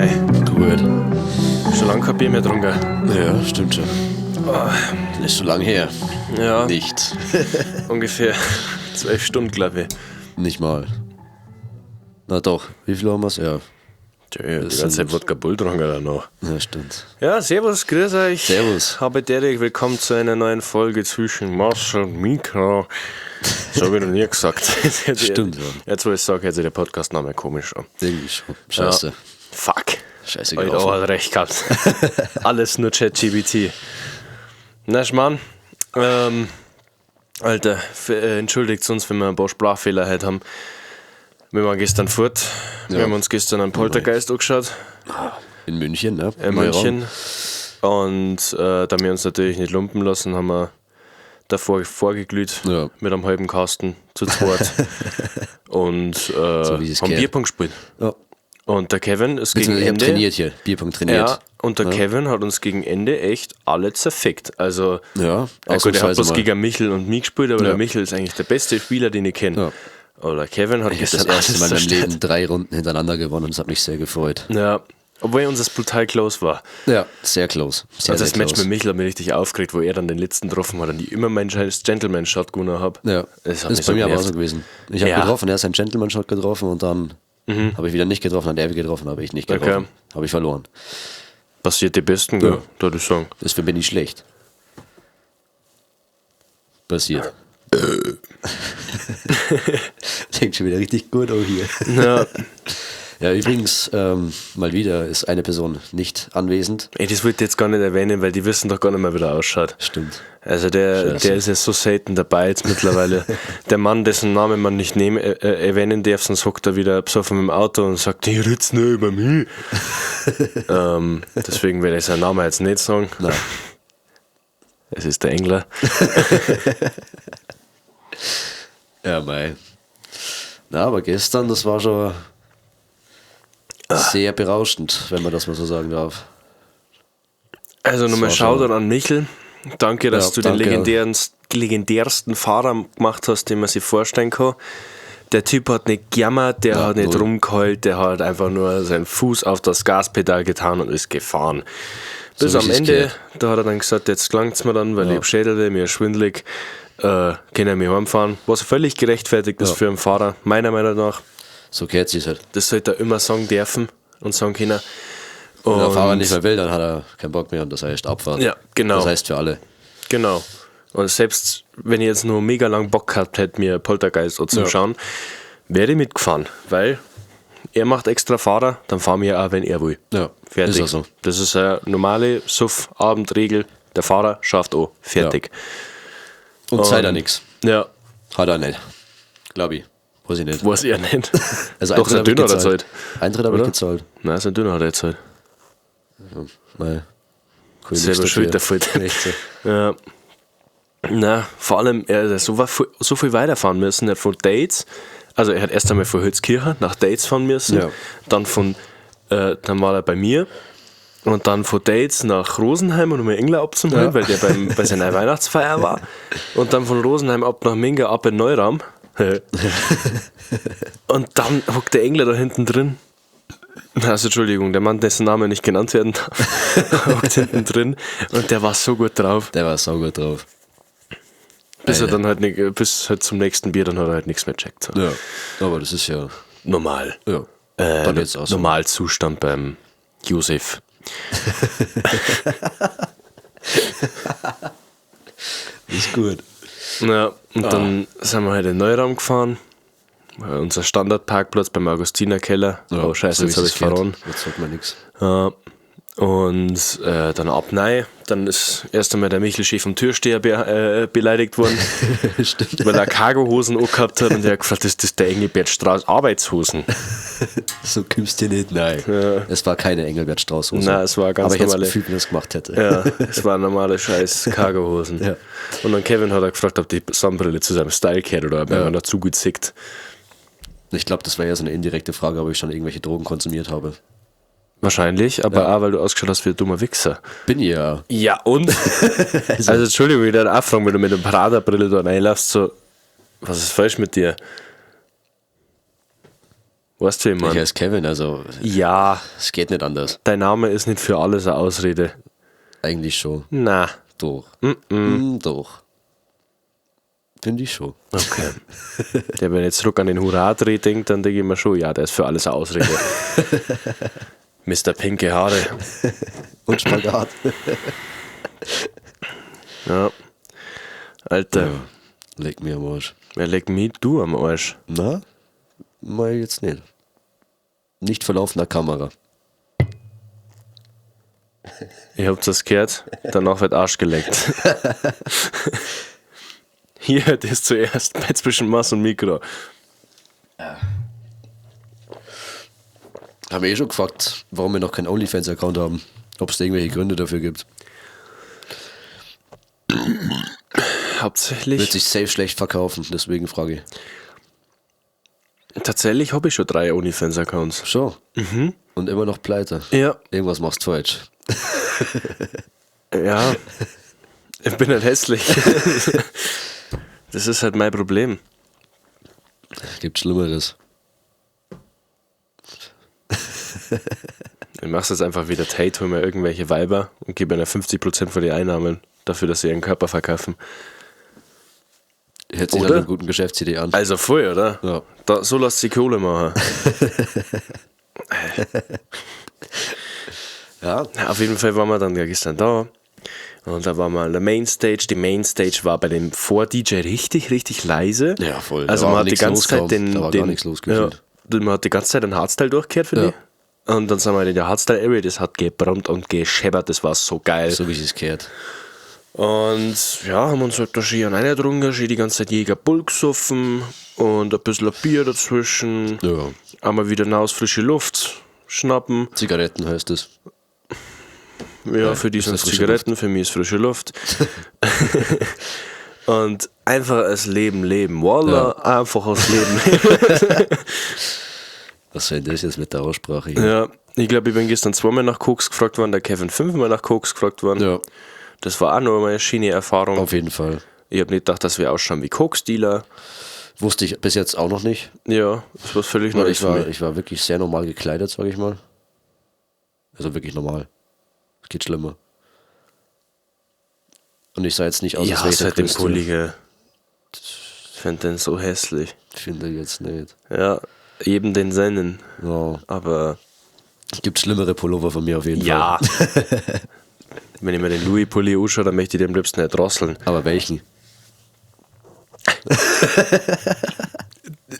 Geil. Gut. Schon lange kein Bier mehr getrunken. Ja, stimmt schon. Nicht so lange her. Ja, Nicht. ungefähr 12 Stunden, glaube ich. Nicht mal. Na doch. Wie viel haben wir's? Ja. Tja, die Das ganze Zeit sind- Wodka Bull getrunken danach. Ja, stimmt. Ja, servus, grüß euch. Servus. Habe Derek, willkommen zu einer neuen Folge zwischen Marcel und Mika. Das habe ich noch nie gesagt. Stimmt, ja. Jetzt, wo ich sage, hört sich der Podcast-Name komisch an. Irgendwie schon. Scheiße. Ja. Fuck. Scheiße Alter, gelaufen. hat recht gehabt. Alles nur ChatGPT. Na, Schmarrn. Alter, entschuldigt uns, wenn wir ein paar Sprachfehler heute haben. Wir waren gestern fort. Wir Ja. haben uns gestern einen Poltergeist angeschaut In München, ne? in München. Und da wir uns natürlich nicht lumpen lassen, haben wir davor vorgeglüht Ja. mit einem halben Kasten zu zweit. Und So wie sie's haben gehört. Bierpong gespielt. Ja. Und der Kevin ist gegen Beziehungsweise ich hab Ende. trainiert hier. Bierpong trainiert. Ja, und der Kevin hat uns gegen Ende echt alle zerfickt. Also, Ja, ja gut, er hat ausnahmsweise bloß mal. gegen Michel und mich gespielt, aber Ja. der Michel ist eigentlich der beste Spieler, den ich kenne. Ja. Aber der Kevin hat Ich habe das gestern erste alles Mal in meinem zerstört. Leben drei Runden hintereinander gewonnen und es hat mich sehr gefreut. Ja, obwohl unser brutal close war. Ja, sehr close. Sehr, Also das sehr Match close. mit Michel hat mich richtig aufgeregt, wo er dann den letzten getroffen hat und ich immer meinen scheiß Gentleman-Shot gewonnen habe. Ja, Das hat ist mich bei so mir aber auch genervt. so gewesen. Ich habe Ja. Mhm. getroffen, er ist ein Gentleman-Shot getroffen und dann habe ich wieder nicht getroffen, hat er wieder getroffen, habe ich nicht getroffen. Okay. Habe ich verloren. Passiert die Besten, gell? Ja. Würde ich sagen. Das für mich nicht schlecht. Passiert. Klingt schon wieder richtig gut auch hier. Ja. Ja, übrigens, mal wieder ist eine Person nicht anwesend. Ey, das wollte ich jetzt gar nicht erwähnen, weil die wissen doch gar nicht mehr, wie der ausschaut. Stimmt. Also der, Scheiße. der ist ja so selten dabei jetzt mittlerweile. Der Mann, dessen Namen man nicht erwähnen darf, sonst hockt er wieder besoffen im Auto und sagt, die red's nur über mich. Deswegen werde ich seinen Namen jetzt nicht sagen. Nein. Es ist der Engler. Ja, mei. Na, aber gestern, das war schon sehr berauschend, wenn man das mal so sagen darf. Also nochmal war schon- Shoutout an Michel. Danke, dass Ja, du den danke. legendärsten Fahrer gemacht hast, den man sich vorstellen kann. Der Typ hat nicht gejammert, der Ja, hat nicht null. rumgeheult, der hat einfach nur seinen Fuß auf das Gaspedal getan und ist gefahren. Bis wie am sich's Ende, gehört. da hat er dann gesagt, jetzt klangt's mir dann, weil Ja. ich hab Schädel, mir ist schwindelig, kann er mich heimfahren. Was völlig gerechtfertigt ist Ja. für einen Fahrer, meiner Meinung nach. So gehört sich's halt. Das sollte er immer sagen dürfen und sagen können. Wenn der Fahrer Und- nicht mehr will, dann hat er keinen Bock mehr und das heißt Abfahrt. Ja, genau. Das heißt für alle. Genau. Und selbst wenn ich jetzt nur mega lang Bock gehabt hätte, mir Poltergeist auch zu Ja. schauen, wäre ich mitgefahren, weil er macht extra Fahrer, dann fahren wir auch, wenn er will. Ja, Fertig. ist auch so. Das ist eine normale Suff-Abendregel. Der Fahrer schafft auch. Fertig. Und zahlt er nix. Ja, Hat er nicht. Glaube ich. Weiß ich nicht. weiß er nicht. Also Doch, sein Eintritt hab ich Döner hat er gezahlt. zahlt. Eintritt habe ich Oder? gezahlt. Nein, sein Döner hat er gezahlt. Nein. Cool, Selber nix schuld dafür. dafür. Echt so. Ja. Na, vor allem, er hat so viel weiterfahren müssen. Er hat von Dates, also er hat erst einmal von Hülskirchen nach Dates fahren müssen, Ja. dann dann war er bei mir und dann von Dates nach Rosenheim, um den Engler abzuholen, Ja. weil der bei seiner Weihnachtsfeier war. Und dann von Rosenheim ab nach Minga, ab in Neuraum. Und dann hockt der Engler da hinten drin. Also Entschuldigung, der Mann, dessen Name nicht genannt werden darf, hockt hinten drin und der war so gut drauf. Der war saugut drauf. Bis er Alter. dann halt nicht, bis halt zum nächsten Bier, dann hat er halt nichts mehr checkt. So. Ja. Aber das ist ja. Normal. Ja. Dann jetzt auch so. Normalzustand beim Josef. Ist gut. Ja, und Ah. dann sind wir halt in den Neuraum gefahren. Unser Standardparkplatz beim Augustinerkeller. Oh, scheiße, so jetzt wie habe sich's ich verloren. gehört. Jetzt sagt man nichts. Ja. Und dann ab nein, dann ist erst einmal der Michel Schäfer vom Türsteher beleidigt worden, Stimmt. weil er Cargohosen angehabt hat und er hat gefragt, ist das der Engelbert Strauß Arbeitshosen? So kommst du nicht, nein. Es war keine Engelbert Strauß Hose. Nein, es war ganz Aber ich hätte normale- gefühlt, wenn ich das gemacht hätte. Ja, es waren normale scheiß Cargohosen. Ja. Und dann Kevin hat er gefragt, ob die Sonnenbrille zu seinem Style gehört oder ob er dazu gut sieht. Ich glaube, das wäre ja so eine indirekte Frage, ob ich schon irgendwelche Drogen konsumiert habe. Wahrscheinlich, aber auch, weil du ausgeschaut hast wie ein dummer Wichser. Bin ich ja. Ja, und? also, Entschuldigung, ich würde auch fragen, wenn du mit einer Prada-Brille da reinläufst, so, was ist falsch mit dir? Weißt du, wie ich Ich mein? heiße Kevin, also Ja, es geht nicht anders. dein Name ist nicht für alles eine Ausrede. Eigentlich schon. Na. Doch. Mm, doch. Finde ich schon. Okay. Der, wenn ich jetzt zurück an den Hurra-Dreh denkt, dann denke ich mir schon, ja, der ist für alles eine Ausrede. Mr. Pinke Haare. Und Spagat. Ja. Alter, Leck mir am Arsch. wer leckt mich du am Arsch? Na? Mal jetzt nicht. Nicht vor laufender Kamera. Ich hab das gehört, danach wird Arsch geleckt. Hier hört es zuerst bei zwischen Mass und Mikro. Haben wir eh schon gefragt, warum wir noch keinen OnlyFans-Account haben. Ob es da irgendwelche Gründe dafür gibt. Hauptsächlich. Wird sich safe schlecht verkaufen, deswegen frage ich. Tatsächlich habe ich schon 3 OnlyFans-Accounts. Schon. Und immer noch pleite. Ja. Irgendwas machst du falsch. Ja. Ich bin halt hässlich. Das ist halt mein Problem. Gibt Schlimmeres. Ich mach's jetzt einfach wieder Tate, hol mir irgendwelche Weiber und gebe ihnen 50% von den Einnahmen dafür, dass sie ihren Körper verkaufen. Hört sich Oder? nach einer guten Geschäftsidee an. Also voll, oder? Ja. Da, so lässt sich Kohle machen. Ja. Na, auf jeden Fall waren wir dann ja gestern da. Und da waren wir an der Mainstage. Die Mainstage war bei dem Vor-DJ richtig, richtig leise. Ja, voll. Da Also war man hat die nichts ganze los Zeit kaum. den. Da war den, gar nichts los gefühlt. Ja, man hat die ganze Zeit einen Hardstyle durchgehört, finde Ja. ich. Und dann sind wir in der Hardstyle-Area, das hat gebrummt und gescheppert, das war so geil. So wie es gehört. Und ja, haben uns halt da schön reingetrunken, schön die ganze Zeit Jäger Bull gesoffen und ein bisschen Bier dazwischen. Ja. Einmal wieder hinaus frische Luft schnappen. Zigaretten heißt es. Ja, für die ist sind das frische Zigaretten, für mich ist frische Luft. Und einfach das Leben leben. Voila, einfach das Leben leben. Was soll denn das jetzt mit der Aussprache hier? Ja, ich glaube, ich bin gestern zweimal nach Koks gefragt worden, der Kevin fünfmal nach Koks gefragt worden. Ja. Das war auch noch mal eine schöne Erfahrung. Auf jeden Fall. Ich habe nicht gedacht, dass wir ausschauen wie Koks-Dealer. Wusste ich bis jetzt auch noch nicht. Ja, das war völlig Weil neu ich für war, mich. ich war wirklich sehr normal gekleidet, sag ich mal. Also wirklich normal. Es geht schlimmer. Und ich sah jetzt nicht aus, Ja, als wäre ich der seit dem Größte. Pulli, gell. Ich find den so hässlich. Finde ich jetzt nicht. Ja, jedem den seinen. Ja. Aber Es gibt schlimmere Pullover von mir auf jeden ja. Fall. Wenn ich mir den Louis-Pulli anschaue, dann möchte ich den am liebsten nicht drosseln. Aber welchen?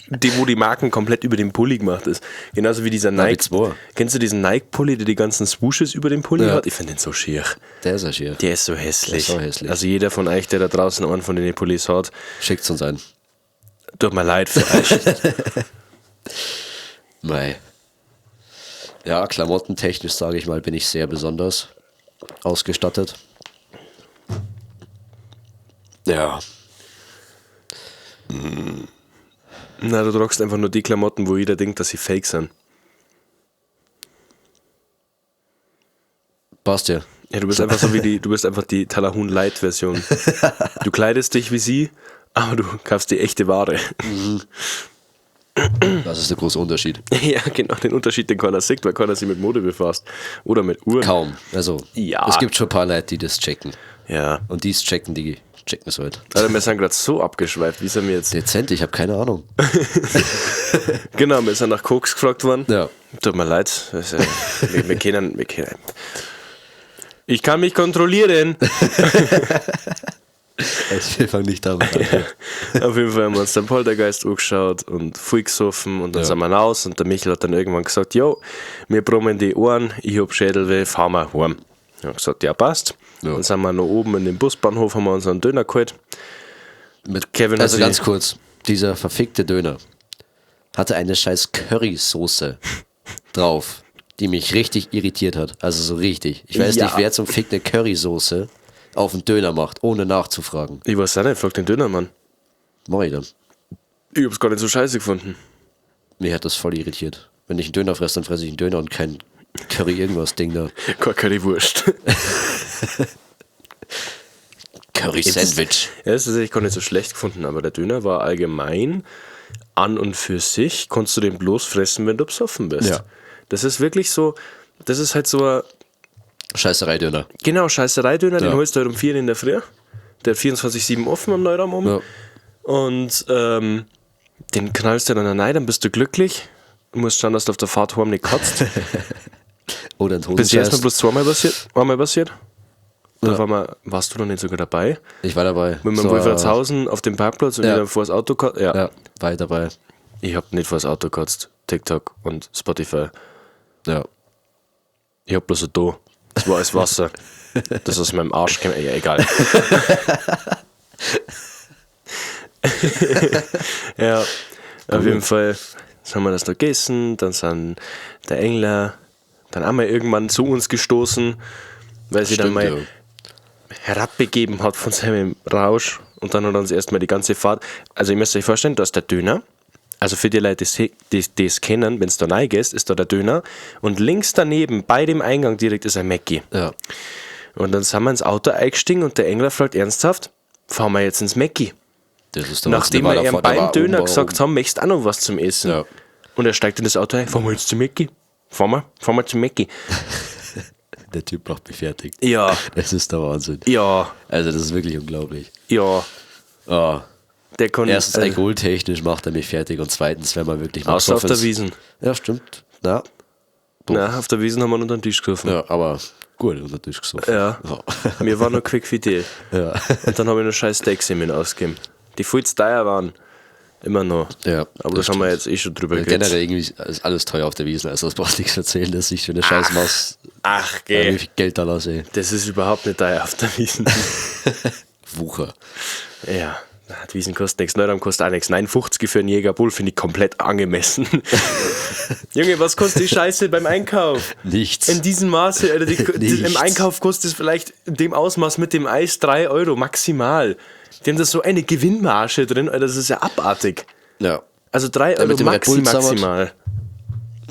Die, wo die Marken komplett über den Pulli gemacht ist. Genauso wie dieser wie Nike. zwei. Kennst du diesen Nike-Pulli, der die ganzen Swooshes über den Pulli Ja. hat? Ich finde den so schier. Der ist ja schier. Der ist so hässlich. Der ist so hässlich. Also jeder von euch, der da draußen einen von den Pullis hat, Schickt's uns ein. tut mir leid für euch. Mei. Ja, klamottentechnisch, sage ich mal, bin ich sehr besonders ausgestattet. Ja. Na, du tragst einfach nur die Klamotten, wo jeder denkt, dass sie fake sind. Passt ja. Ja, du bist einfach so wie die, du bist einfach die Talahun Light Version. Du kleidest dich wie sie, aber du kaufst die echte Ware. Das ist der große Unterschied. Ja, genau, den Unterschied, den keiner sieht, weil keiner sich mit Mode befasst. Oder mit Uhren. Kaum. Also, Ja. es gibt schon ein paar Leute, die das checken. Ja. Und die es checken, die checken es halt. Alter, wir sind gerade so abgeschweift. Wie sind wir jetzt? Dezent, ich habe keine Ahnung. Genau, wir sind nach Koks gefragt worden. Ja. Tut mir leid. Also, wir kennen, wir kennen. Ich kann mich kontrollieren. Wir fangen nicht damit an. Auf jeden Fall haben wir uns den Poltergeist angeschaut und voll gesoffen und dann Ja. sind wir raus und der Michel hat dann irgendwann gesagt, jo, mir brummen die Ohren, ich hab Schädelweh, fahren wir heim. Ich hab gesagt, ja passt. Ja. Dann sind wir noch oben in den Busbahnhof, haben wir uns einen Döner geholt. Mit Kevin hat also sich- ganz kurz, dieser verfickte Döner hatte eine scheiß Currysoße drauf, die mich richtig irritiert hat. Also so richtig. Ich weiß Ja. nicht, wer zum Fick eine Currysoße auf den Döner macht, ohne nachzufragen. Ich weiß auch nicht, frag den Dönermann. Mach ich dann. Ich hab's gar nicht so scheiße gefunden. Mich hat das voll irritiert. Wenn ich einen Döner fresse, dann fresse ich einen Döner und kein Curry irgendwas Ding da. Keine Currywurst. Curry Sandwich. Ja, das ist tatsächlich gar nicht so schlecht gefunden, aber der Döner war allgemein An und für sich kannst du den bloß fressen, wenn du besoffen bist. Ja. Das ist wirklich so, das ist halt so ein, Scheißerei-Döner. genau, Scheißerei-Döner, den Ja. holst du halt um 4 in der Früh. Der hat 24/7 offen am Neuraum um. Ja. Und den knallst du dann rein, dann bist du glücklich. Du musst schauen, dass du auf der Fahrt heim nicht kotzt. Oder ein Bis jetzt Hosenscheiß. noch bloß zweimal passiert. Einmal passiert. Da Ja. war mal, warst du noch nicht sogar dabei? Ich war dabei. Mit meinem So, Wolfratshausen auf dem Parkplatz und Ja. ich dann vor das Auto gekotzt. Ja. Ja, war ich dabei. Ich hab nicht vor das Auto gekotzt. TikTok und Spotify. Ja. Ich hab bloß so da. Das war alles Wasser. Das aus meinem Arsch kam. Ja, egal. Ja, auf jeden Fall haben wir das noch gegessen. Dann sind der Engler dann einmal irgendwann zu uns gestoßen, weil sie dann Stimmt, mal ja. herabbegeben hat von seinem Rausch. Und dann hat er uns erstmal die ganze Fahrt. Also, ihr müsst euch vorstellen, da ist der Döner. Also für die Leute, die es kennen, wenn es da rein gehst, ist da der Döner. Und links daneben, bei dem Eingang direkt, ist ein Mäcki. Ja. Und dann sind wir ins Auto eingestiegen und der Engler fragt ernsthaft, fahren wir jetzt ins Mäcki? Das ist der Nachdem Wahnsinn. wir Der ihm war davor- der beim war Döner oben, gesagt haben, möchtest du auch noch was zum Essen? Ja. Und er steigt in das Auto ein, fahren wir jetzt zum Mäcki? Fahren wir zum Mäcki. Der Typ macht mich fertig. Ja, Das ist der Wahnsinn. ja, Also, das ist wirklich unglaublich. ja. Ah. Der kann, Erstens alkoholtechnisch macht er mich fertig und zweitens, wenn man wirklich mal Außer auf besoffen der ist. Wiesn. Ja, stimmt. Ja, Nein, auf der Wiesn haben wir unter den Tisch gesoffen. ja, aber gut, unter den Tisch gesoffen. Ja. Ja. Mir war noch quick fidel. Ja. Und dann habe ich noch scheiß Steaks ihm ausgegeben. Die viel zu teuer waren. Immer noch. Ja, Aber das haben wir jetzt eh schon drüber Ja, geredet. generell irgendwie ist alles teuer auf der Wiesn, also das brauchst du nichts erzählen, dass ich für eine scheiß Maus Ach, wie geh. viel Geld da lasse. ey. Das ist überhaupt nicht teuer auf der Wiesn. Wucher. Ja. Na, die Wiesn kostet nichts, Neuraum kostet auch nichts. 9,50 für einen Jägerbull finde ich komplett angemessen. Junge, was kostet die Scheiße beim Einkauf? Nichts. In diesem Maße, Alter, im Nichts. Einkauf kostet es vielleicht in dem Ausmaß mit dem Eis 3 Euro maximal. Die haben da so eine Gewinnmarge drin, Alter, das ist ja abartig. Ja. Also 3 Euro mit dem Red maxi Bull zusammen. maximal.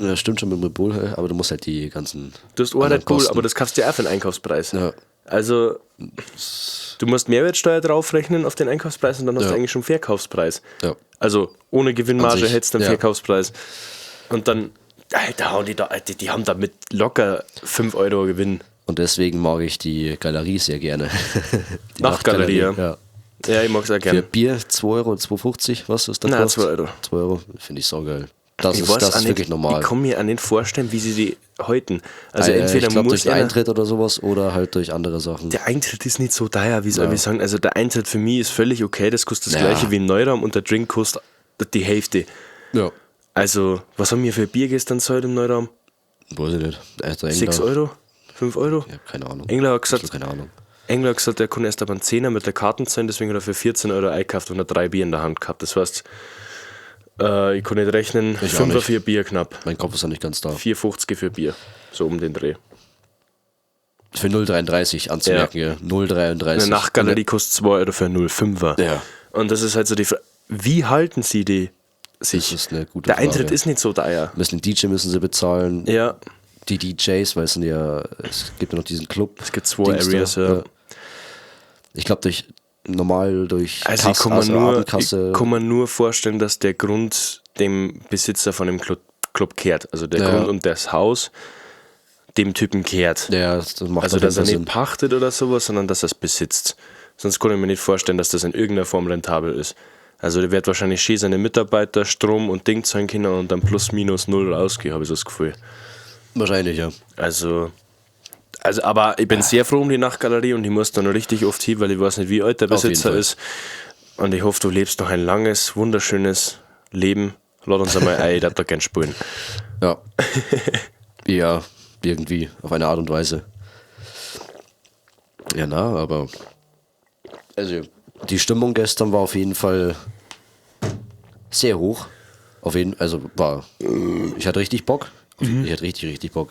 Ja, stimmt schon mit dem Red Bull, aber du musst halt die ganzen. Du hast auch anderen Red Bull, Kosten. aber das kaufst du ja auch für den Einkaufspreis. Ja. Also, du musst Mehrwertsteuer draufrechnen auf den Einkaufspreis und dann hast Ja. du eigentlich schon Verkaufspreis. Ja. Also, ohne Gewinnmarge An sich, hättest du einen ja. Verkaufspreis. Und dann, Alter, hauen die da, Alter, die haben da mit locker 5 Euro Gewinn. Und deswegen mag ich die Galerie sehr gerne. Die Nachtgalerie, ja. Ja. Ja, ich mag's auch Für gerne. Bier 2 Euro, 2,50, was ist das? Nein, 2 Euro. 2 Euro, finde ich saugeil. Das Ich ist, weiß das auch ist nicht, wirklich normal. Ich kann mir auch nicht vorstellen, wie sie die halten. Also entweder ich glaub, muss durch den einer, Eintritt oder sowas oder halt durch andere Sachen. der Eintritt ist nicht so teuer, wie es alle sagen. Also der Eintritt für mich ist völlig okay, das kostet das Ja. gleiche wie ein Neuraum und der Drink kostet die Hälfte. Ja. Also, was haben wir für Bier gestern gezahlt im Neuraum? Weiß ich nicht. Alter, Engler. 6 Euro? 5 Euro? Ich hab keine Ahnung. Engler hat gesagt, Ich hab keine Ahnung. Engler hat gesagt, er kann erst ab einen Zehner mit der Karte zahlen, deswegen hat er für 14 Euro eingekauft und hat 3 Bier in der Hand gehabt. Das heißt, ich kann nicht rechnen, Ich auch 5 nicht. für Bier knapp. Mein Kopf ist noch nicht ganz da. 4,50 für Bier. So um den Dreh. Für 0,33 anzumerken, ja. 0,33. Eine Nachtgalerie kostet 2 Euro für 0,5er. Ja. Und das ist halt so die Frage, wie halten sie die sich? Das ist eine gute Der Eintritt Frage. ist nicht so teuer. Müssen den DJ müssen sie bezahlen. Ja, Die DJs, weil es sind ja, es gibt ja noch diesen Club. es gibt zwei Dings da. Areas, ja. Ich glaube, durch normal durch Also ich Kasse, kann, mir also nur, Abendkasse. ich kann mir nur vorstellen, dass der Grund dem Besitzer von dem Club kehrt. Also der Ja. Grund und das Haus dem Typen kehrt. ja, das macht Also auf jeden dass er Fall nicht Sinn. pachtet oder sowas, sondern dass er es besitzt. Sonst kann ich mir nicht vorstellen, dass das in irgendeiner Form rentabel ist. Also der wird wahrscheinlich schön seine Mitarbeiter, Strom und Ding zahlen können und dann plus minus null rausgehen, habe ich so das Gefühl. Wahrscheinlich, ja. Also, aber ich bin sehr froh um die Nachtgalerie und ich muss da noch richtig oft hin, weil ich weiß nicht, wie alt der Auf jeden Besitzer Fall. ist. Und ich hoffe, du lebst noch ein langes, wunderschönes Leben. Lad uns einmal ein, ich darf da gern spielen. Ja. Ja, irgendwie, auf eine Art und Weise. Ja, na, aber. Also, die Stimmung gestern war auf jeden Fall sehr hoch. Auf jeden also war. Ich hatte richtig Bock. Ich hatte richtig, richtig Bock.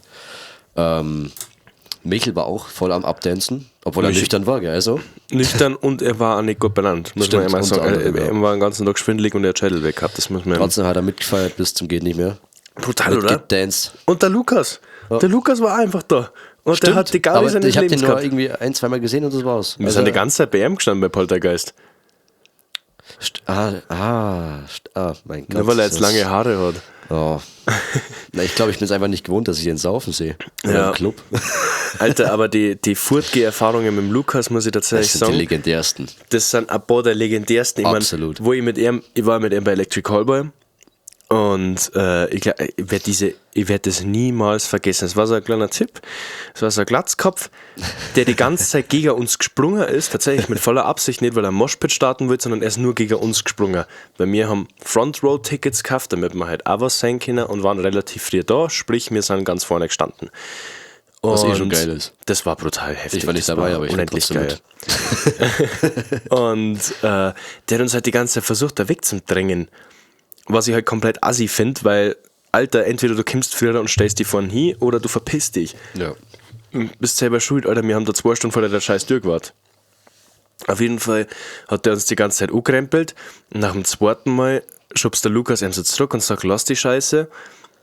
Michel war auch voll am Abdancen, obwohl er Michel- nüchtern war, gell? Also, Nüchtern und er war auch nicht gut benannt, muss Stimmt, man einmal unter sagen. anderem, Er, ja. er war den ganzen Tag schwindelig und er hat Schädel weg gehabt. Das muss man. trotzdem hat er mitgefeiert bis zum geht nicht mehr. Brutal, oder? Mitgedanced. Und der Lukas. Der Lukas war einfach da. Und der hat die Gaudi aber seines ich habe Lebens den nur gehabt. irgendwie ein, zweimal gesehen und das war's. Wir Also- sind die ganze Zeit bei ihm gestanden bei Poltergeist. Mein Gott. Nur weil er jetzt lange Haare hat. Oh. Na, ich glaube, ich bin es einfach nicht gewohnt, dass ich den saufen sehe. Oder Ja. im Club. Alter, aber die Furtgeh-Erfahrungen mit dem Lukas, muss ich tatsächlich Das sind sagen, die legendärsten. das sind ein paar der legendärsten. Ich mein, Absolut. wo ich mit ihm, ich war mit ihm bei Electric Callboy und ich glaub, ich werd das niemals vergessen. Es war so ein kleiner Tipp, es war so ein Glatzkopf, der die ganze Zeit gegen uns gesprungen ist, tatsächlich mit voller Absicht, nicht weil er einen Moshpit starten will, sondern er ist nur gegen uns gesprungen. Weil wir haben Front Row Tickets gekauft, damit wir halt auch was sehen können und waren relativ früh da, sprich wir sind ganz vorne gestanden. Was eh schon Und geil ist. Das war brutal heftig. Ich war nicht Das dabei, war aber ich war unendlich trotzdem geil. Und der hat uns halt die ganze Zeit versucht, da wegzudrängen. Was ich halt komplett assi finde, weil, Alter, entweder du kommst früher und stellst dich vorne hin oder du verpisst dich. Ja. Und bist selber schuld, Alter, wir haben da 2 Stunden vor der scheiß Tür gewartet. Auf jeden Fall hat der uns die ganze Zeit angerempelt. Und nach dem zweiten Mal schubst der Lukas ihm so zurück und sagt, lass die Scheiße.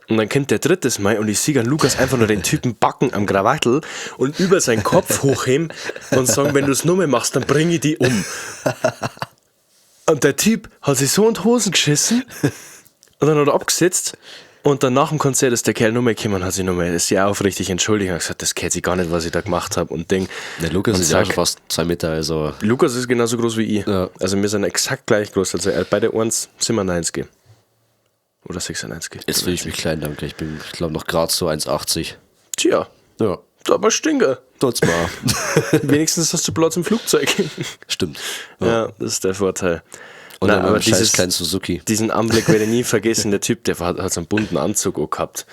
Und dann kommt der drittes Mal und ich sehe an Lukas einfach nur den Typen backen am Krawattel und über seinen Kopf hochheben und sagen, wenn du es nur mehr machst, dann bring ich die um. Und der Typ hat sich so in die Hosen geschissen und dann hat er abgesetzt. Und dann nach dem Konzert ist der Kerl nur mehr gekommen und hat sich nochmal sehr aufrichtig entschuldigt und hat gesagt, das kennt sich gar nicht, was ich da gemacht habe und Ding. Der Lukas und ist ja sag, schon fast 2 Meter, also. Lukas ist genauso groß wie ich. Ja. Also wir sind exakt gleich groß. Also beide 1,97. Oder 96. Jetzt fühle ich mich klein, danke. Ich bin, ich glaube, noch gerade so 1,80. Tja, Ja. da aber Stinker. Tut's mal. Wenigstens hast du Platz im Flugzeug. Stimmt. Ja, das ist der Vorteil. Und Na, dann aber aber scheiß dieses, kleinen Suzuki. diesen Anblick werde ich nie vergessen. Der Typ, der hat so einen bunten Anzug auch gehabt.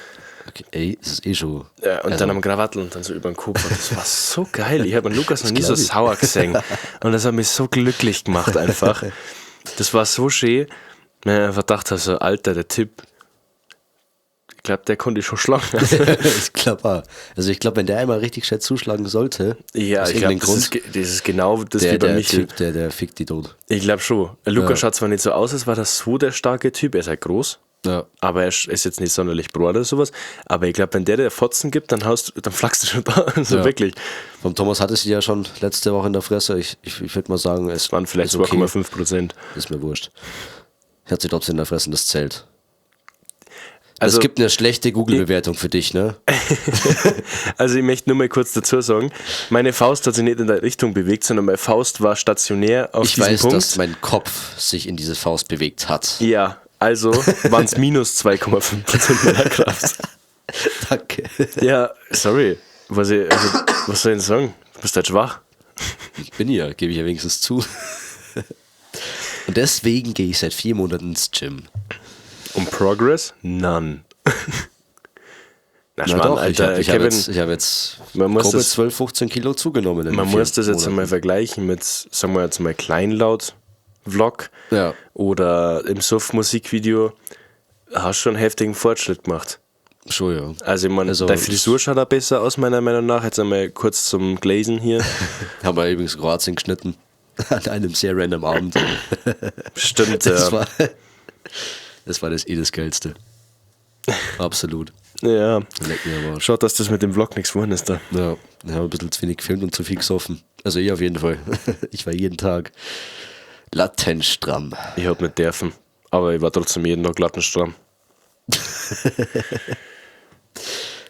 Okay, ey, das ist eh schon. Ja, und also, dann am Krawattel und dann so über den Kopf. Und das war so geil. Ich habe Lukas noch nie so glaub ich. sauer gesehen. Und das hat mich so glücklich gemacht einfach. Das war so schön. Wenn ich einfach dachte, so, Alter, der Typ, ich glaube, der konnte ich schon schlagen. ich glaube auch. Also ich glaube, wenn der einmal richtig gescheit zuschlagen sollte, Ja, aus ich glaube, irgendeinem das, ist das ist genau das der, wie bei der Michel. Typ, der fickt die tot. Ich glaube schon. Lukas Ja. schaut zwar nicht so aus, als war das so der starke Typ. Er ist halt groß. Ja. Aber er ist jetzt nicht sonderlich breit oder sowas. Aber ich glaube, wenn der dir Fotzen gibt, dann haust, dann flachst du schon da. Also Ja. wirklich. Vom Thomas hatte sie ja schon letzte Woche in der Fresse. Ich würde mal sagen, es Waren vielleicht ist okay. 2,5%. Ist mir wurscht. Ich hatte sie trotzdem in der Fresse und das zählt. Also, es gibt eine schlechte Google-Bewertung für dich, ne? also ich möchte nur mal kurz dazu sagen, meine Faust hat sich nicht in der Richtung bewegt, sondern meine Faust war stationär auf Ich diesem weiß, Punkt. dass mein Kopf sich in diese Faust bewegt hat. ja, also waren es minus 2,5% meiner Kraft. Danke. Ja, sorry. Was, ich, also, was soll ich denn sagen? Du bist halt schwach. Ich bin ja, gebe ich ja wenigstens zu. Und deswegen gehe ich seit 4 Monaten ins Gym. Und Progress? None. Na, Na Schmarrn, doch, ich Alter, habe ich hab Kevin, jetzt, ich hab jetzt Man muss grobe das- 12, 15 Kilo zugenommen. in man den vier muss das jetzt Monaten. einmal vergleichen mit, sagen wir jetzt mal, Kleinlaut-Vlog Ja. oder im Suff-Musikvideo. Hast schon einen heftigen Fortschritt gemacht. Schon, ja. Also, ich meine, Also- deine Frisur schaut auch besser aus, meiner Meinung nach. Jetzt einmal kurz zum Glazen hier. Haben wir übrigens Kroatien geschnitten. An einem sehr random Abend. Stimmt, Das ja. war das, war das eh das Geilste. Absolut. Ja. Leck mir am Arsch. Schaut, dass das mit dem Vlog nichts geworden ist da. Ja, ich habe ein bisschen zu wenig gefilmt und zu viel gesoffen. Also ich auf jeden Fall. Ich war jeden Tag latenzstramm. Ich hab nicht dürfen. Aber ich war trotzdem jeden Tag lattenstramm.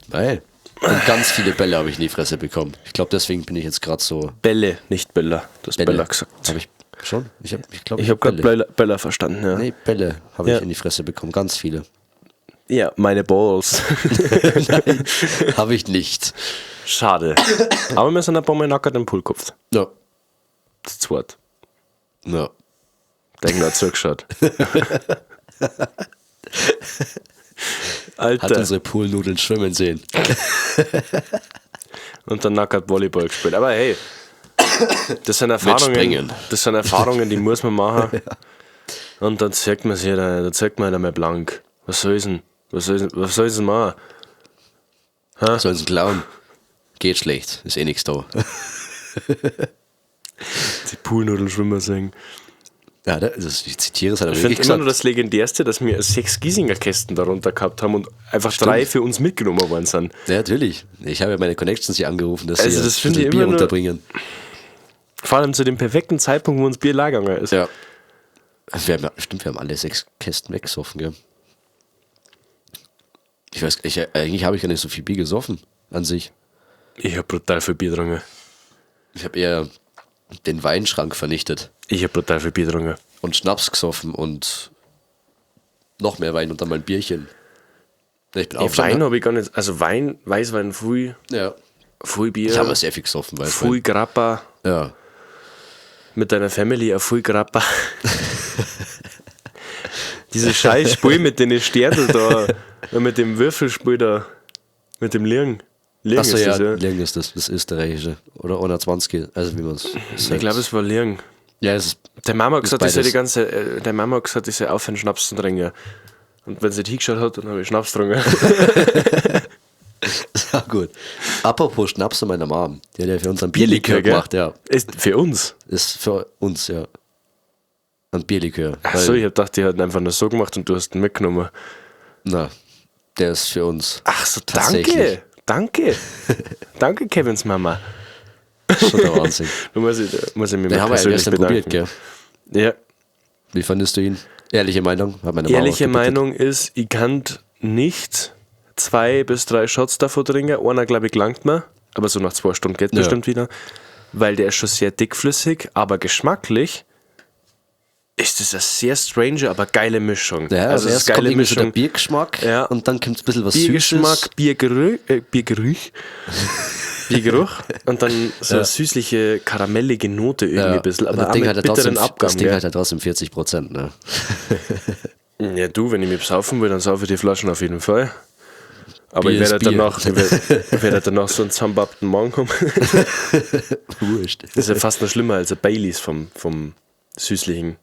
Nein. Und ganz viele Bälle habe ich in die Fresse bekommen. Ich glaube, deswegen bin ich jetzt gerade so. Bälle, nicht Bälle. Du hast Bälle. Bälle gesagt. Habe ich schon? Ich habe ich glaub, Ich habe gerade Bälle. Bälle, Bälle verstanden, ja. Nee, Bälle habe Ja. ich in die Fresse bekommen. Ganz viele. Ja, meine Balls. Nein, habe ich nicht. Schade. Aber wir sind ein paar Mal nackert im Pool gekupft. Ja. Das zweite. Ja. Der hat zugeschaut. Hat Alter. unsere Poolnudeln schwimmen sehen. Und dann nackert Volleyball gespielt. Aber hey, das sind Erfahrungen. Springen. Das sind Erfahrungen, die muss man machen. Und dann zeigt man sich, dann zeigt man halt einmal blank. Was soll ich denn? Was soll ich denn, was soll ich denn machen? Sollen sie klauen? Geht schlecht, ist eh nichts da. Die Poolnudeln singen. Ja, das, ich zitiere es, hat er Ich finde wirklich immer nur gesagt. das Legendärste, dass wir 6 Giesinger Kästen darunter gehabt haben und einfach 3 für uns mitgenommen worden sind. Ja, natürlich. Ich habe ja meine Connections hier angerufen, dass Also sie das ein finde bisschen ich Bier immer nur- unterbringen. Vor allem zu dem perfekten Zeitpunkt, wo uns Bier gegangen ist. Ja. Wir haben, stimmt, wir haben alle 6 Kästen weggesoffen, gell? Ich weiß, eigentlich habe ich gar nicht so viel Bier gesoffen an sich. Ich habe brutal viel Bier getrunken. Ich habe eher den Weinschrank vernichtet. Ich habe brutal viel Bier getrunken. Und Schnaps gesoffen und noch mehr Wein und dann mal ein Bierchen. Ich bin Wein habe ich gar nicht. Also Wein, Weißwein, viel. Ja. Viel Bier. Ich habe sehr viel gesoffen, Weißwein. Viel Grappa. Ja. Mit deiner Family auch viel Grappa. Diese scheiß Spiel mit den Sternen da, mit dem Würfelspiel da, mit dem Lirng. Lirng ist das, ja. Lirng ist das österreichische. Oder 120, also wie man es sagt. Ich glaube, es war Lirng. Ja, es ist. Der Mama hat gesagt, ich soll der Mama hat gesagt, ich soll aufhören, Schnaps zu trinken. Und wenn sie nicht hingeschaut hat, dann habe ich Schnaps getrunken. Ja, gut. Apropos Schnaps von meiner Mom. Die hat ja für uns einen Bierlikör gemacht, ja. Ist für uns? Ist für uns, ja. Ein Bierlikör. Achso, ich hab gedacht, die hat einfach nur so gemacht und du hast ihn mitgenommen. Na, der ist für uns. Ach so, danke. Danke. Danke, Kevins Mama. Schon der Wahnsinn. Du muss ich mich mal persönlich bedanken. Probiert, gell? Ja. Wie fandest du ihn? Ehrliche Meinung? Hat meine Ehrliche Meinung ist, ich kann nicht 2 bis 3 Shots davon trinken. Einer, glaube ich, gelangt mir. Aber so nach 2 Stunden geht bestimmt wieder. Weil der ist schon sehr dickflüssig, aber geschmacklich ist das eine sehr strange, aber geile Mischung. Ja, also erst geile kommt Mischung. So der Biergeschmack, ja, und dann kommt ein bisschen was Biergeschmack, Süßes. Biergeruch Biergeruch und dann so eine süßliche, karamellige Note irgendwie ein bisschen, aber das Ding auch mit hat bitteren Abgang. Das Ding hat ja trotzdem 40%, ne? Ja, du, wenn ich mich besaufen will, dann saufe ich die Flaschen auf jeden Fall. Aber ich werde danach, ich werde danach so einen zusammenbappten Magen haben. Wurscht. Das ist ja fast noch schlimmer als ein Baileys vom Süßlichen.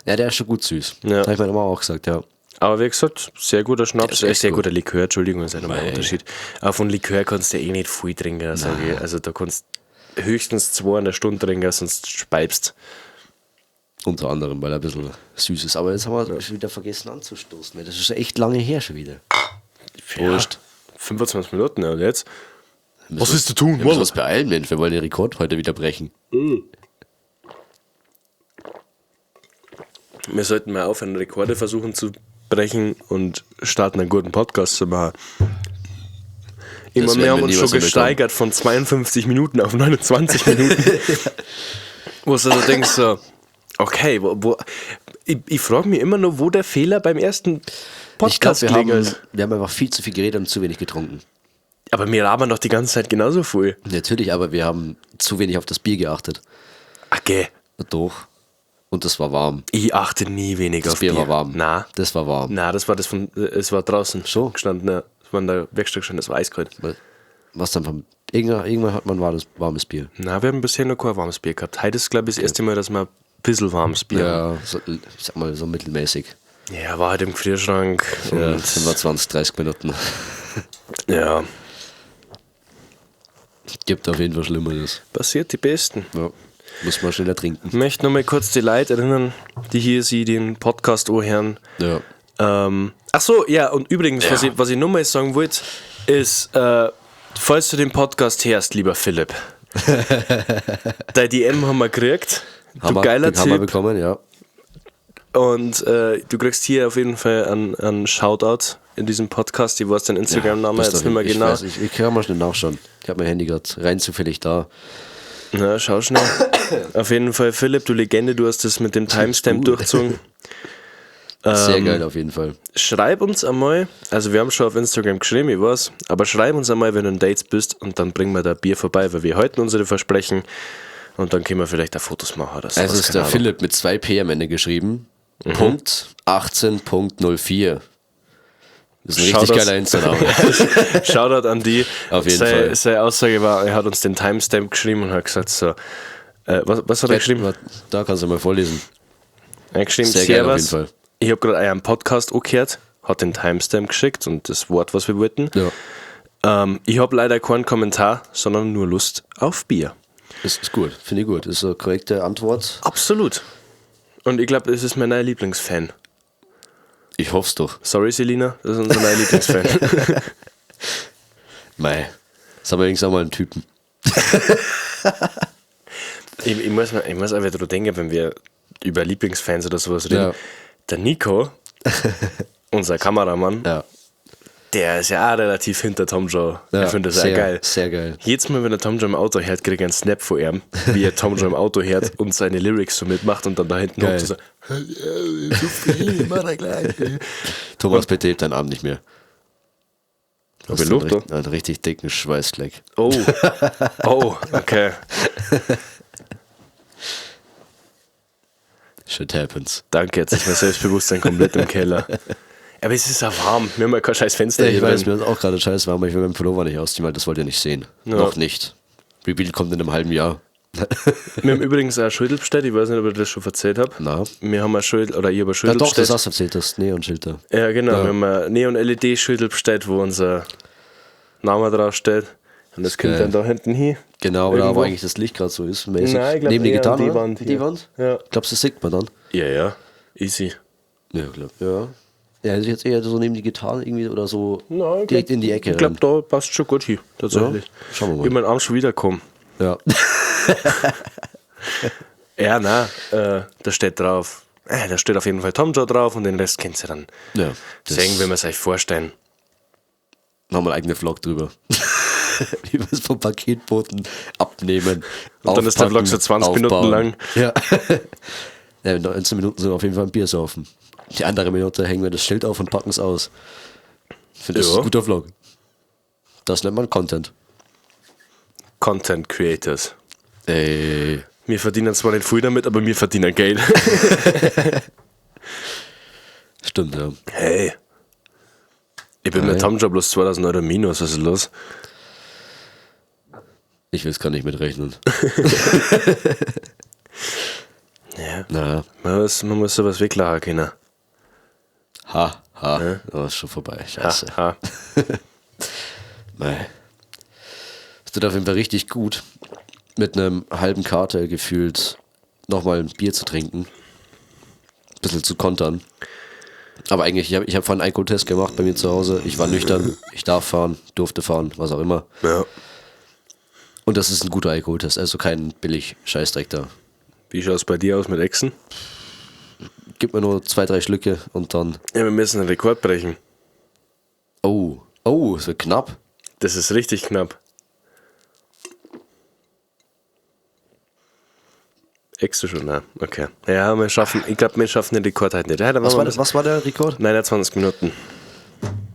Ja, der ist schon gut süß. Ja. Habe ich meiner Mama auch gesagt, ja. Aber wie gesagt, sehr guter Schnaps, sehr guter Likör, Entschuldigung, ist ja nochmal ein Unterschied. Aber von Likör kannst du eh nicht viel trinken, sage ich. Also da kannst du höchstens 2 in der Stunde trinken, sonst speibst. Unter anderem, weil er ein bisschen süß ist. Aber jetzt haben wir schon wieder vergessen anzustoßen. Das ist schon echt lange her schon wieder. Prost. Ja, 25 Minuten, und jetzt? Was ist zu tun? Wir müssen uns beeilen, Mensch. Wir wollen den Rekord heute wieder brechen. Mhm. Wir sollten mal aufhören, Rekorde versuchen zu brechen und starten, einen guten Podcast zu machen. Ich meine, wir haben uns schon gesteigert von 52 Minuten auf 29 Minuten. Wo du so denkst, so, okay, ich frage mich immer nur, wo der Fehler beim ersten Podcast gelegen ist. Wir haben einfach viel zu viel geredet und zu wenig getrunken. Aber wir labern doch die ganze Zeit genauso viel. Natürlich, aber wir haben zu wenig auf das Bier geachtet. Okay. Doch. Und das war warm. Ich achte nie weniger das auf Bier. Das Bier war warm. Na. Das war warm. Na, das war das von, es war draußen schon gestanden. Ja. Es war in der Werkstatt gestanden, es war eiskalt. Was dann vom, irgendwann hat man warmes Bier. Na, wir haben bisher noch kein warmes Bier gehabt. Heute ist, glaube ich, das erste Mal, dass wir ein bisschen warmes Bier haben. Ja, so, ich sag mal, so mittelmäßig. Ja, war halt im Gefrierschrank. Ja, sind wir 20, 30 Minuten. Ja. Gibt auf jeden Fall Schlimmeres. Passiert die Besten. Ja. Muss man schneller trinken. Ich möchte nochmal kurz die Leute erinnern, die hier sie den Podcast anhören. Ja. Ach so, ja, und übrigens, ja. Was ich nochmal sagen wollte, ist, falls du den Podcast hörst, lieber Philipp, dein DM haben wir gekriegt. Du geiler Typ. Haben wir bekommen, ja. Und du kriegst hier auf jeden Fall einen Shoutout in diesem Podcast. Ich weiß deinen Instagram-Namen jetzt nicht mehr genau. Weiß, ich kann mal schnell nachschauen. Ich habe mein Handy gerade rein zufällig da. Na, schau schnell. Auf jeden Fall, Philipp, du Legende, du hast das mit dem Timestamp durchgezogen. Sehr geil, auf jeden Fall. Schreib uns einmal, also wir haben schon auf Instagram geschrieben, ich weiß, aber schreib uns einmal, wenn du in Dates bist und dann bringen wir da Bier vorbei, weil wir halten unsere Versprechen und dann können wir vielleicht auch Fotos machen oder so. Also ist der Philipp mit 2 P am Ende geschrieben, Punkt 18.04. Das ist ein richtig geiler Insta-Name. Shoutout an die. Auf jeden Fall. Seine Aussage war, er hat uns den Timestamp geschrieben und hat gesagt so, was hat er geschrieben? Da kannst du mal vorlesen. Er hat geschrieben, Sehr geil auf jeden Fall. Ich habe gerade einen Podcast angehört, hat den Timestamp geschickt und das Wort, was wir wollten. Ja. Ich habe leider keinen Kommentar, sondern nur Lust auf Bier. Das ist gut, finde ich gut. Das ist eine korrekte Antwort. Absolut. Und ich glaube, es ist mein neuer Lieblingsfan. Ich hoff's doch. Sorry, Selina, das ist unser neuer Lieblingsfan. Mei, das haben wir übrigens auch mal einen Typen. Ich muss einfach dran denken, wenn wir über Lieblingsfans oder sowas reden. Ja. Der Nico, unser Kameramann, Ja. der ist ja auch relativ hinter Tom Joe. Ja, ich finde das sehr, auch geil. Sehr geil. Jedes Mal, wenn der Tom Joe im Auto hört, kriegt er einen Snap von ihm, wie er Tom Joe im Auto hört und seine Lyrics so mitmacht und dann da hinten Geil. hockt und so, so viel, mach er gleich. Thomas, bitte heb deinen Arm nicht mehr. Du Hab hast ich Luft, einen richtig dicken Schweißfleck. Oh, oh, okay. Shit happens. Danke, jetzt ist mein Selbstbewusstsein komplett im Keller. Aber es ist auch warm. Wir haben ja kein scheiß Fenster Ja, hier ich weiß, drin. mir ist auch gerade scheiß warm, aber ich will meinen Pullover nicht ausziehen, weil das wollt ihr nicht sehen. Ja. Noch nicht. Reveal kommt in einem halben Jahr. Wir haben übrigens auch ein Schüttel bestellt. Ich weiß nicht, ob ich das schon erzählt habe. Na? Wir haben ein Schüttel, oder ich habe ein Ja, Schüttel doch, das bestellt. hast du erzählt, das Neonschild da. Ja, genau. Ja. Wir haben ein Neon-LED-Schüttel bestellt, wo unser Name draufsteht. Und das kommt Geil. dann da hinten hin. Genau, da wo Irgendwo. eigentlich das Licht gerade so ist. Mäßig. Nein, ich glaub Neben die eher an Gitarre, die oder? Wand Die hier. Wand? Ja. Glaubst du, das sieht man dann? Ja, ja. Easy. Ja, glaub. Ja. Ja, also jetzt eher so neben die Gitarre irgendwie oder so Nein, ich direkt glaub- in die Ecke. Ich glaube, da passt schon gut hin. Tatsächlich. Ja, schauen wir mal. Ich hab meinen Arm schon wiederkommen. Ja. Ja, nein, da steht drauf. Da steht auf jeden Fall Tom Joe drauf und den Rest könnt ihr dann Ja. Das sehen, wenn wir es euch vorstellen. Machen wir einen eigenen Vlog drüber. Wie wir es vom Paketboten abnehmen. Und dann ist der Vlog so 20 Minuten lang. Ja. Ja, 19 Minuten sind wir auf jeden Fall ein Bier saufen. Die andere Minute hängen wir das Schild auf und packen es aus. Ich finde, das ist Ja. ein guter Vlog. Das nennt man Content. Content Creators. Ey. Wir verdienen zwar nicht viel damit, aber wir verdienen Geld. Stimmt, ja. Hey. Ich bin mit Hey. Tom Joe bloß 2000 Euro minus, was ist los? Ich will es gar nicht mitrechnen. Ja. Naja. Man muss sowas weglachen können. Ha, ha. Oh, ist schon vorbei. Scheiße. Ha, ha. Mei. Es tut auf jeden Fall richtig gut, mit einem halben Kater gefühlt nochmal ein Bier zu trinken. Ein bisschen zu kontern. Aber eigentlich, ich hab vorhin einen Alkoholtest gemacht bei mir zu Hause. Ich war nüchtern, ich darf fahren, durfte fahren, was auch immer. Ja. Und das ist ein guter Alkoholtest, also kein billig Scheißdreck da. Wie schaut es bei dir aus mit Echsen? Gib mir nur 2, 3 Schlücke und dann. Ja, wir müssen einen Rekord brechen. Oh, oh, es wird knapp. Das ist richtig knapp. Eckst du schon? Nein, okay. Ja, wir schaffen, ich glaube, wir schaffen den Rekord halt nicht. Ja, dann Was machen war, wir das, was war der Rekord? 29 Minuten.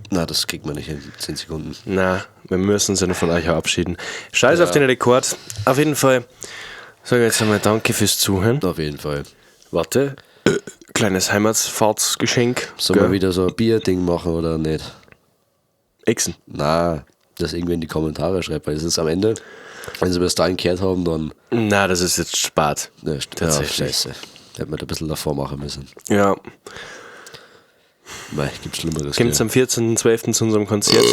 Na, das kriegt man nicht hin. 10 Sekunden. Na, wir müssen uns ja noch von euch verabschieden. Scheiß auf den Rekord. Auf jeden Fall sage ich jetzt einmal Danke fürs Zuhören. Auf jeden Fall. Warte. Kleines Heimatsfahrtsgeschenk. Sollen wir wieder so ein Bier-Ding machen oder nicht? Echsen. Na, das irgendwie in die Kommentare schreibt, weil es ist am Ende, wenn sie bis dahin gehört haben, dann. Na, das ist jetzt spät. Ne, Tatsächlich. Ja, scheiße. Hätten wir da ein bisschen davor machen müssen. Ja. Mei, gibt Schlimmeres. Kommt's gell? am 14.12. zu unserem Konzert.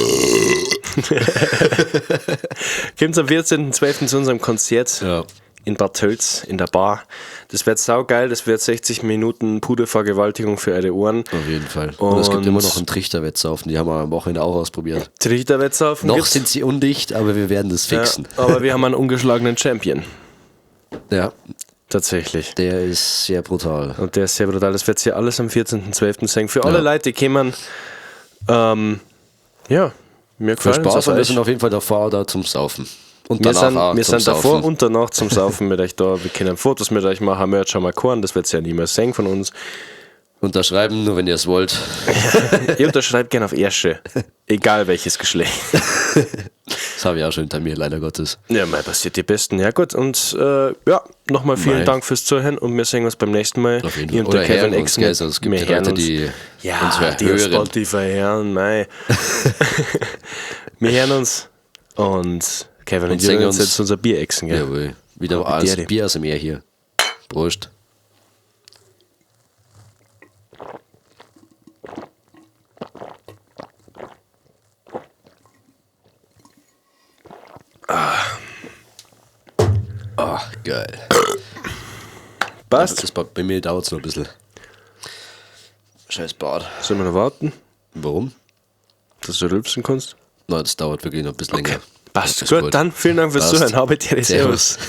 Kommt's am 14.12. zu unserem Konzert Ja. in Bad Tölz in der Bar. Das wird saugeil, das wird 60 Minuten Pudervergewaltigung für eure Ohren. Auf jeden Fall. Und, es gibt Und- immer noch einen Trichterwettsaufen, die haben wir am Wochenende auch ausprobiert. Trichterwettsaufen Noch gibt's. sind sie undicht, aber wir werden das fixen. Ja, aber wir haben einen ungeschlagenen Champion. Ja, Tatsächlich. der ist sehr brutal. Und der ist sehr brutal. Das wird hier alles am 14.12. sein. Für alle Ja. Leute, die kommen, ja, mir Viel gefallen Spaß und wir euch. sind auf jeden Fall davor da zum Saufen. Und Wir danach sind, auch wir zum sind davor Saufen. und danach zum Saufen mit euch da. Wir können Fotos mit euch machen. Merch haben wir keinen, das wird ja niemand sehen von uns. Unterschreiben, nur wenn ihr es wollt. Ihr unterschreibt gerne auf Ersche. Egal welches Geschlecht. Das habe ich auch schon hinter mir, leider Gottes. Ja, mal passiert die Besten. Ja, gut. Und ja, nochmal vielen Mei. Dank fürs Zuhören und wir sehen uns beim nächsten Mal. Auf jeden Ihr Fall. und der Oder Kevin hören uns, Exen. gell? Also es gibt Wir die hören Leute, uns. die ja, uns die auf hören. Spotify hören, mei. Wir hören uns und Kevin und, Und wir singen hören uns uns. jetzt unser Bier exen, gell? Jawohl. Wieder Habe alles die Ehre. Bier aus dem Meer hier. Prost. Ah, geil. Passt. Das bei mir dauert es noch ein bisschen. Scheiß Bad. Sollen wir noch warten, Warum? dass du rülpsen kannst? Nein, das dauert wirklich noch ein bisschen länger. Passt. Ist Gut, dann vielen Dank fürs Passt. Zuhören. Habe die Ehre. Servus. Servus.